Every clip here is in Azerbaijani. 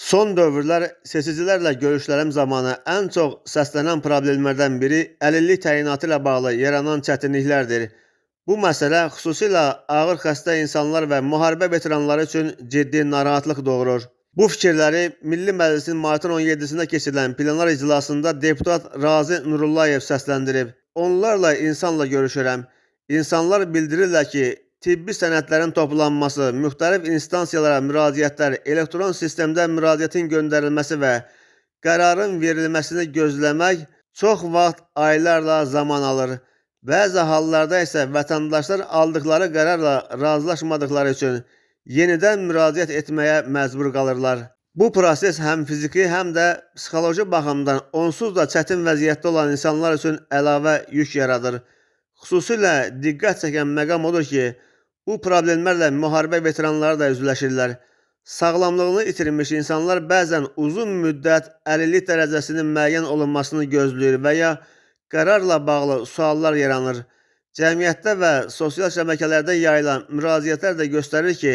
Son dövrlər seçicilərlə görüşlərim zamanı ən çox səslənən problemlərdən biri əlillik təyinatı ilə bağlı yaranan çətinliklərdir. Bu məsələ xüsusilə ağır xəstə insanlar və müharibə veteranları üçün ciddi narahatlıq doğurur. Bu fikirləri Milli Məclisin martın 17-sində keçirilən plenar iclasında deputat Razi Nurullayev səsləndirib. Onlarla insanla görüşürəm. İnsanlar bildirirlər ki, tibbi sənədlərin toplanması, müxtəlif instansiyalara müraciətlər, elektron sistemdə müraciətin göndərilməsi və qərarın verilməsini gözləmək çox vaxt aylarla zaman alır. Bəzi hallarda isə vətəndaşlar aldıqları qərarla razılaşmadıqları üçün yenidən müraciət etməyə məcbur qalırlar. Bu proses həm fiziki, həm də psixoloji baxımdan onsuz da çətin vəziyyətdə olan insanlar üçün əlavə yük yaradır. Xüsusilə diqqət çəkən məqam odur ki, bu problemlərlə müharibə veteranları da üzləşirlər. Sağlamlığını itirmiş insanlar bəzən uzun müddət əlillik dərəcəsinin müəyyən olunmasını gözləyir və ya qərarla bağlı suallar yaranır. Cəmiyyətdə və sosial şəbəkələrdə yayılan müraciətlər də göstərir ki,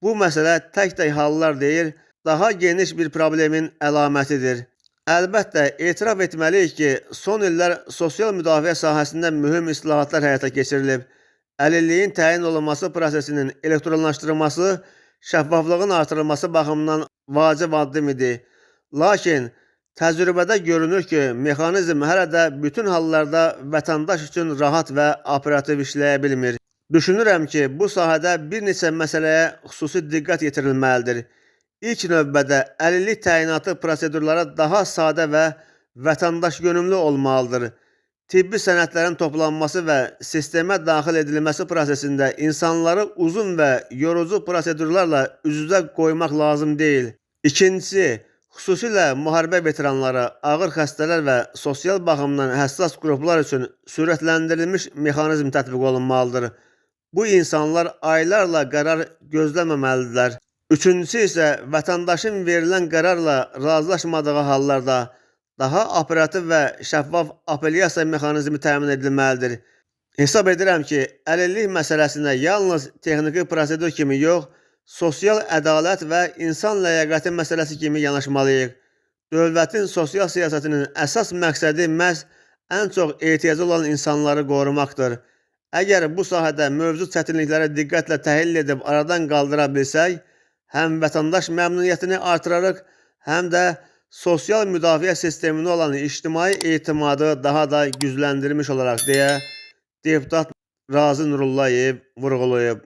bu məsələ tək-tək hallar deyil, daha geniş bir problemin əlamətidir. Əlbəttə, etiraf etməliyik ki, son illər sosial müdafiə sahəsində mühüm islahatlar həyata keçirilib. Əlilliyin təyin olunması prosesinin elektronlaşdırılması, şəffaflığın artırılması baxımından vacib addım idi. Lakin təcrübədə görünür ki, mexanizm hələ də bütün hallarda vətəndaş üçün rahat və operativ işləyə bilmir. Düşünürəm ki, bu sahədə bir neçə məsələyə xüsusi diqqət yetirilməlidir. İlk növbədə əlillik təyinatı prosedurları daha sadə və vətəndaşyönümlü olmalıdır. Tibbi sənədlərin toplanması və sistemə daxil edilməsi prosesində insanları uzun və yorucu prosedurlarla üz-üzə qoymaq lazım deyil. İkincisi, xüsusilə müharibə veteranları, ağır xəstələr və sosial baxımdan həssas qruplar üçün sürətləndirilmiş mexanizm tətbiq olunmalıdır. Bu insanlar aylarla qərar gözləməməlidirlər. Üçüncüsü isə vətəndaşın verilən qərarla razılaşmadığı hallarda daha operativ və şəffaf apellyasiya mexanizmi təmin edilməlidir. Hesab edirəm ki, əlillik məsələsinə yalnız texniki prosedur kimi yox, sosial ədalət və insan ləyaqəti məsələsi kimi yanaşmalıyıq. Dövlətin sosial siyasətinin əsas məqsədi məhz ən çox ehtiyacı olan insanları qorumaqdır. Əgər bu sahədə mövcud çətinlikləri diqqətlə təhlil edib aradan qaldıra bilsək, həm vətəndaş məmnuniyyətini artırarıq, həm də sosial müdafiə sisteminə olan ictimai etimadı daha da gücləndirmiş olaraq deyə deputat Razi Nurullayev vurğulayıb.